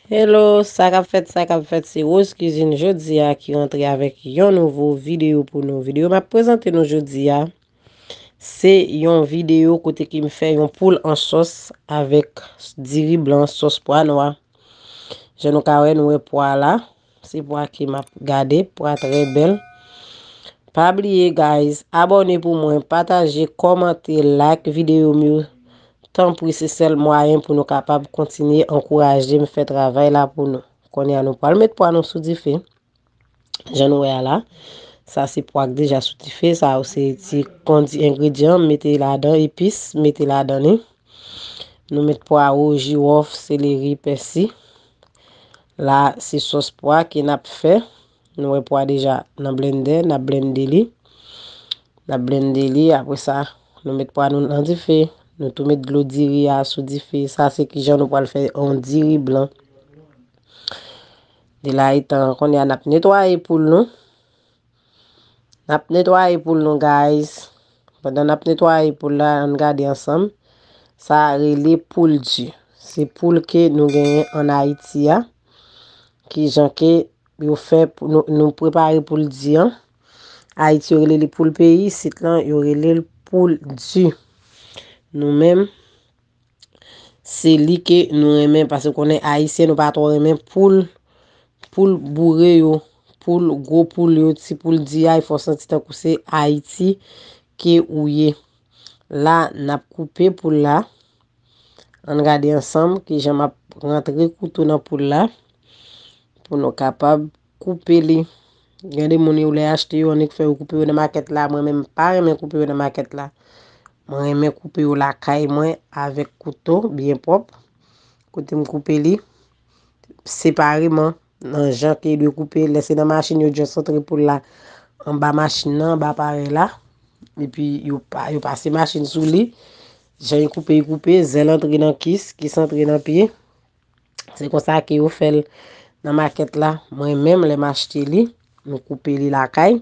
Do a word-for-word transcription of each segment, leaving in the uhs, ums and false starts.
Hello, sa k ap fèt, sa k ap fèt, se Rose Cuisine jodi a ki rantre avèk yon nouvo videyo pou nou. Videyo m ap prezante nou jodi a, se yon videyo kote ke m fè yon poul an sòs avèk diri blan, sòs pwa nwa. Jan nou ka wè, nou wè pwa la, se pwa ke m ap gade, pwa trè bèl. Pa bliye, guys, abòne pou mwen, pataje, kòmante, like videyo m yo. Tanpri, se sèl mwayen pou nou kapab kontinye ankouraje m fè travay la pou nou. Kounye a, nou pral met pwa nou sou dife. Jan nou wè a la, sa se pwa k deja sou dife. Sa yo se ti kondi engredyan, m mete ladan epis, m mete ladan li. Nou met pwawo, jiwòf, seleri, pèsi. La, se sòs pwa ke n ap fè. Nou wè pwa deja nan blendè, n ap blende li. N ap blende li, apre sa, nou met pwa nou nan dife. Nou tou met dlo diri a sou dife. Sa se kijan nou pral fè yon diri blan. De la etan, kounye a n ap netwaye poul nou. N ap netwaye poul nou, guys. Pandan n ap netwaye poul la, ann gade ansanm. Sa rele poul di. Se poul ke nou genyen ann Ayiti a. Kijan ke yo fè pou nou, nou prepare poul di an. Ayiti, yo rele li poul peyi. Isit lan, yo rele l poul di. Nou menm, se li ke nou renmen, paske konnen Ayisyen, nou pa twò renmen poul, poul boure yo, poul, gwo poul yo, ti poul di a, fò w santi tankou se Ayiti ke ou ye. La, n ap koupe poul la. Ann gade ansanm kijan m ap rantre kouto nan poul la pou nou kapab koupe li. Gen de moun yo lè achte yo, annik fè yo koupe yo nan makèt la. Mwen menm, m pa renmen koupe yo nan makèt la. Mwen renmen koupe yo lakay mwen avèk kouto byen pwòp. Kote m koupe li, separeman, nan jan ke dwe koupe. Lè se nan machin, yo just antre poul la anba machin nan, anba aparèy la. Epi yo pa, yo pase machin sou li. Jan yo koupe, yo koupe. Zèl antre nan kis, kis antre nan pye. Se konsa ke yo fè l nan makèt la. Mwen menm, lè m achte li, m koupe li lakay.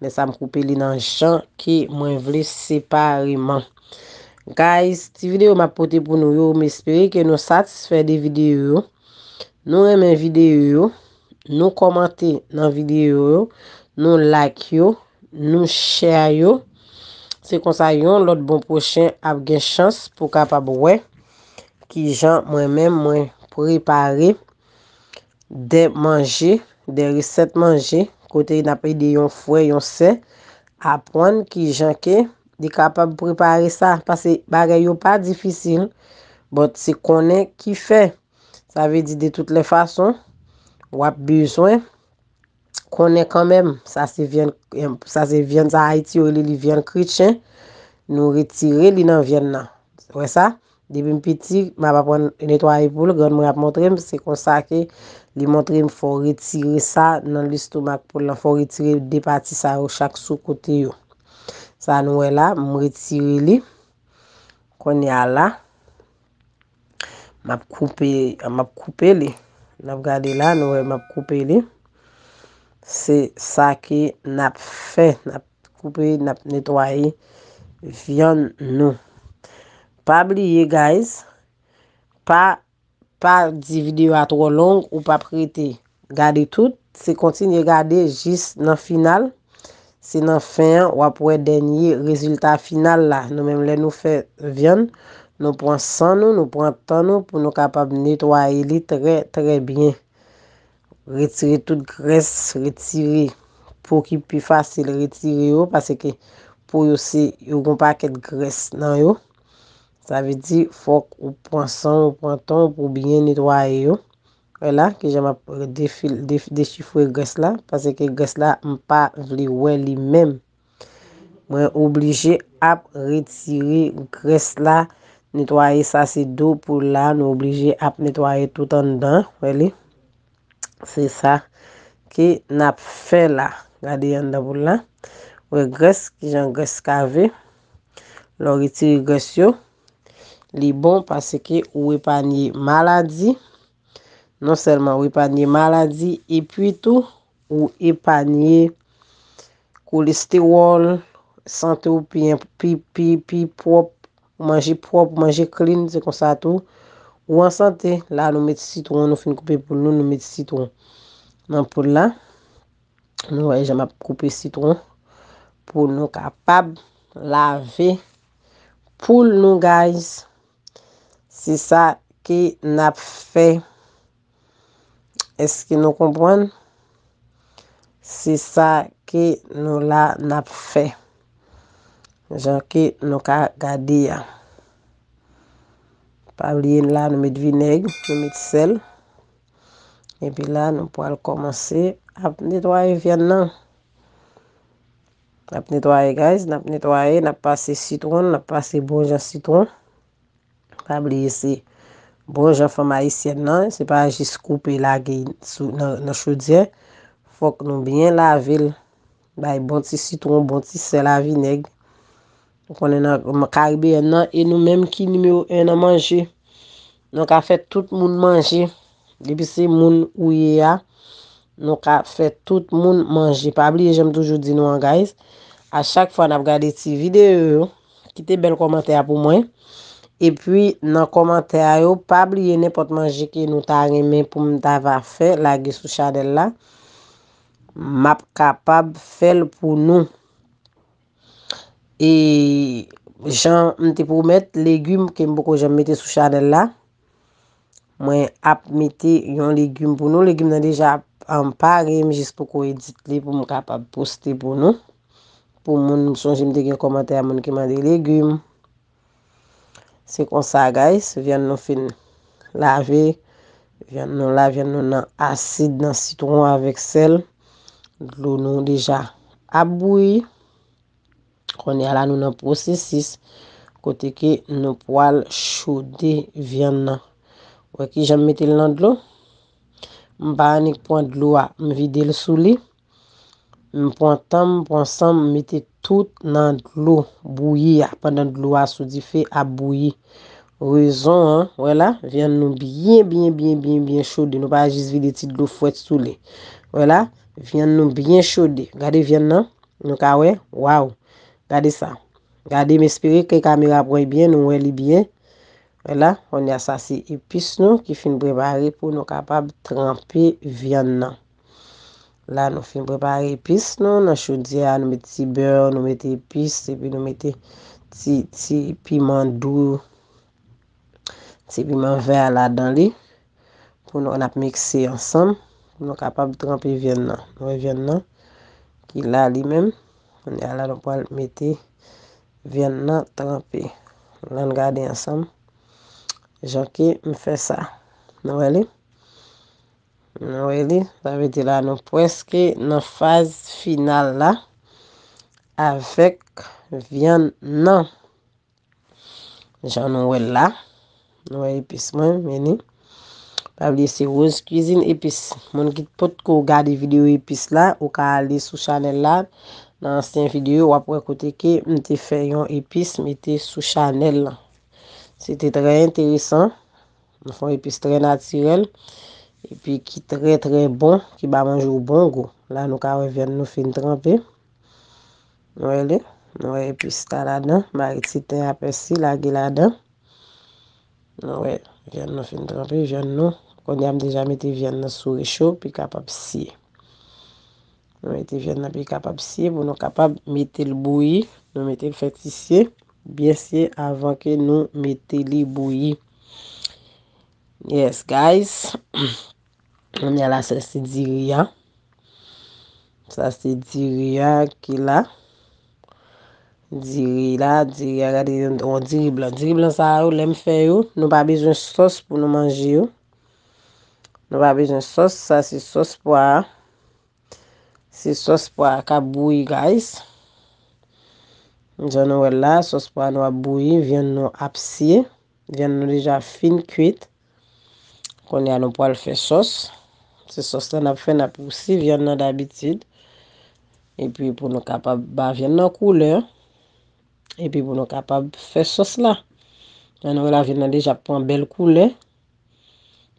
Lè sa, m koupe li nan jan ke mwen vle separeman. Guys, ti videyo m ap pote pou nou yo, m espere ke nou satisfè de videyo yo. Nou renmen videyo yo, nou kòmante nan videyo yo, nou like yo, nou share yo. Se konsa yon lòt bon pwochen ap gen chans pou kapab wè kijan mwen menm mwen prepare de manje, de resèt manje, kote n ap ede yon frè, yon sè aprann kijan ke li kapab prepare sa. Paske bagay yo pa difisil, but se konnen ki fè. Sa vle di, de tout lè fason, w ap bezwen konnen kanmenm. Sa se vyann, sa se vyann sa Ayiti yo rele li vyann kretyen. Nou retire li nan vyann nan. Wè sa? Depi m piti, m ap aprann netwaye poul, grann mwen ap montre m, se konsa ke li montre m fò w retire sa nan lestomak poul lan, fò w retire de pati sa yo chak sou kote yo. Sa nou wè la, m retire li. Kounye a la, m ap koupe, m ap koupe li. N ap gade la, nou wè m ap koupe li. Se sa ke n ap fè. N ap koupe, n ap netwaye vyann nou. Pa bliye, guys, pa, pa di videyo a twò long, ou p ap rete gade tout. Se kontinye gade jis nan final. Se nan fen an, w ap wè dènye rezilta final la. Nou menm, lè nou fè vyann, nou pran san nou, nou pran tan nou pou nou kapab netwaye li trè, trè byen. Retire tout grès, retire po ki pi fasil, retire yo, paske po yo se, yo gon pakèt grès nan yo. Sa vle di, fòk ou pran san w, ou pran tan w pou w byen netwaye yo. Wè la, kijan m ap defil-, def-, dechifre grès la, paske grès la, m pa vle wè li menm. Mwen oblije ap retire grès la, netwaye sa se do poul la, nou oblije ap netwaye tout anndan, wè li. Se sa ke n ap fè la. Gade anndan poul la. Wè grès, kijan grès kave. Lè w retire grès yo, li bon paske ou epanye maladi. Non sèlman ou epanye maladi, epi tou, ou epanye kolestewòl, sante w pi, pi, pi, pi pwòp, ou manje pwòp, ou manje clean, se konsa tou, Ou an sante, la nou met sitwon, nou fin koupe poul nou, nou met sitwon nan poul la. Nou wè jan m ap koupe sitwon pou nou kapab lave poul nou, guys. Se sa ke n ap fè. Èske nou konprann? Se sa ke nou la n ap fè. Jan ke nou ka gade a. Pa bliye la, nou met vinèg, nou met sèl. Epi la, nou pral kòmanse ap netwaye vyann nan. N ap netwaye, guys, n ap netwaye, n ap pase sitwon, n ap pase bon jan sitwon. Pa bliye se bon jan fanm ayisyèn nan, se pa jis koupe lage sou, nan, nan chodyè. Fòk nou byen lave l, bay bon ti sitwon, bon ti sèl a vinèg. Ou konnen nan Karibeyèn nan, e nou menm ki nimewo en nan manje. Nou ka fè tout moun manje. Depi se moun ou ye a, nou ka fè tout moun manje. Pa bliye jan m toujou di nou an, guys. A chak fwa n ap gade ti videyo yo, kite bèl kòmantè a pou mwen. Epi nan kòmantè a yo, pa bliye nenpòt manje ke nou ta renmen pou m ta va fè, lage sou chanèl la. M ap kapab fè l pou nou. E jan m te pwomèt, legim ke m poko janm mete sou chanèl la, mwen ap mete yon legim pou nou. Legim nan deja, um, pare, m jis poko edit li pou m kapab poste pou nou. Pou moun, m sonje m te gen kòmantè a moun ki mande legim. Se konsa, guys, vyann nou fin lave, vyann nou la, vyann nou nan asid, nan sitwon avèk sèl. Dlo nou deja ap bouyi. Kounye a la, nou nan pwosesis kote ke nou pwal chode vyann nan. Wè kijan m mete l nan dlo? M pa annik pran dlo a, m vide l sou li. M pran tan m, m pran san m, m mete tout nan dlo bouyi a, pandan dlo a sou dife ap bouyi. Rezon an, wè la, vyann nou byen, byen, byen, byen, byen chode. Nou pa jis vide ti dlo frèt sou li. Wè la, vyann nou byen chode. Gade vyann nan, nou ka wè, waw, gade sa. Gade, m espere ke kamera pran byen, nou wè li byen. Wè la, kounye a sa se epis nou ki fin prepare pou nou kapab tranpe vyann nan. La, nou fin prepare epis nou nan chodyè a, nou met ti bè, nou met epis, epi nou mete ti, ti piman dou, ti piman vè a ladan li, pou nou, n ap mikse ansanm, pou nou kapab tranpe vyann nan. Nou wè vyann nan ki la li menm. Kounye a la, nou pral mete vyann nan tranpe. Ann gade ansanm jan ke m fè sa. Nou wè li? Nou wè li? Sa vle di la, nou prèske nan faz final la avèk vyann nan. Jan nou wè l la, nou wè epis mwen, men li. Pa bliye se Rose Cuisine Epis. Moun ki potko gade videyo epis la, ou ka ale sou chanèl la. Nan ansyen videyo, w ap wè kote ke m te fè yon epis mete sou chanèl la. Se te trè enteresan. Nou fè yon epis trè natirèl, epi ki trè, trè bon, ki ba manje w bon gou. La, nou ka wè vyann nou fin tranpe. Nou wè li? Nou wè epis la ladan, mare ti ten a pèsi, lage ladan. Nou wè, vyann nou fin tranpe, vyann nou. Kounye a m deja mete vyann nan sou recho, pou l kapab siye. Nou mete vyann nan pou l kapab siye, pou nou kapab mete l bouyi. Nou mete l fè ti siye, byen siye avan ke nou mete li bouyi. Yes, guys. Kounye a la, sa se diri a. Sa se diri a ki la. Diri la, diri a, gade yon, yon diri blan. Diri blan sa yo, lè m fè yo, nou pa bezwen sòs pou nou manje yo. Nou pa bezwen sòs, sa se sòs pwa a. Se sòs pwa a k ap bouyi, guys. Jan nou wè l la, sòs pwa nou ap bouyi, vyann nou ap siye. Vyann nou deja fin kuit. Kounye a nou pral fè sòs. Se sòs la n ap fè, n ap wousi vyann nan dabitid. Epi pou nou kapab ba vyann nan koulè. Epi pou nou kapab fè sòs la. Jan nou wè la, vyann nan deja pran bèl koulè.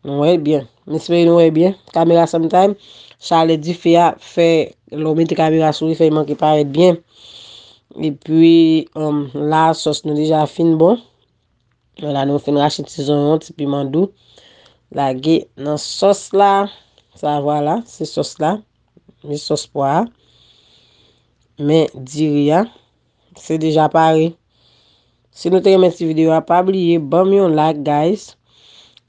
Nou wè byen. M espere nou wè byen. Kamera sometime, chalè dife a fè, lè w mete kamera sou li, fè l manke parèt byen. Epi, um, la, sòs nou deja fin bon. Vwala, nou fin rache ti zonyon, ti piman dou. Lage nan sòs la. Sa vwala, se sòs la. Men sòs pwa a. Men diri a. Se deja pare. Si nou te renmen ti videyo a, pa bliye ban m yon like, guys.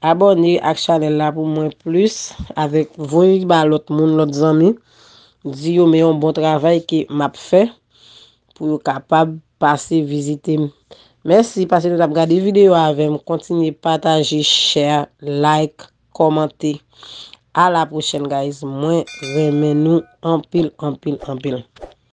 Abòne ak chanèl la pou mwen plis. Avèk voye ba lòt moun, lòt zanmi. Di yo men yon bon travay ke m ap fè pou yo kapab pase vizite m. Mèsi paske nou t ap gade videyo a avè m. Kontinye pataje, share, like, kòmante. A la pwochèn, guys. Mwen renmen nou anpil, anpil, anpil.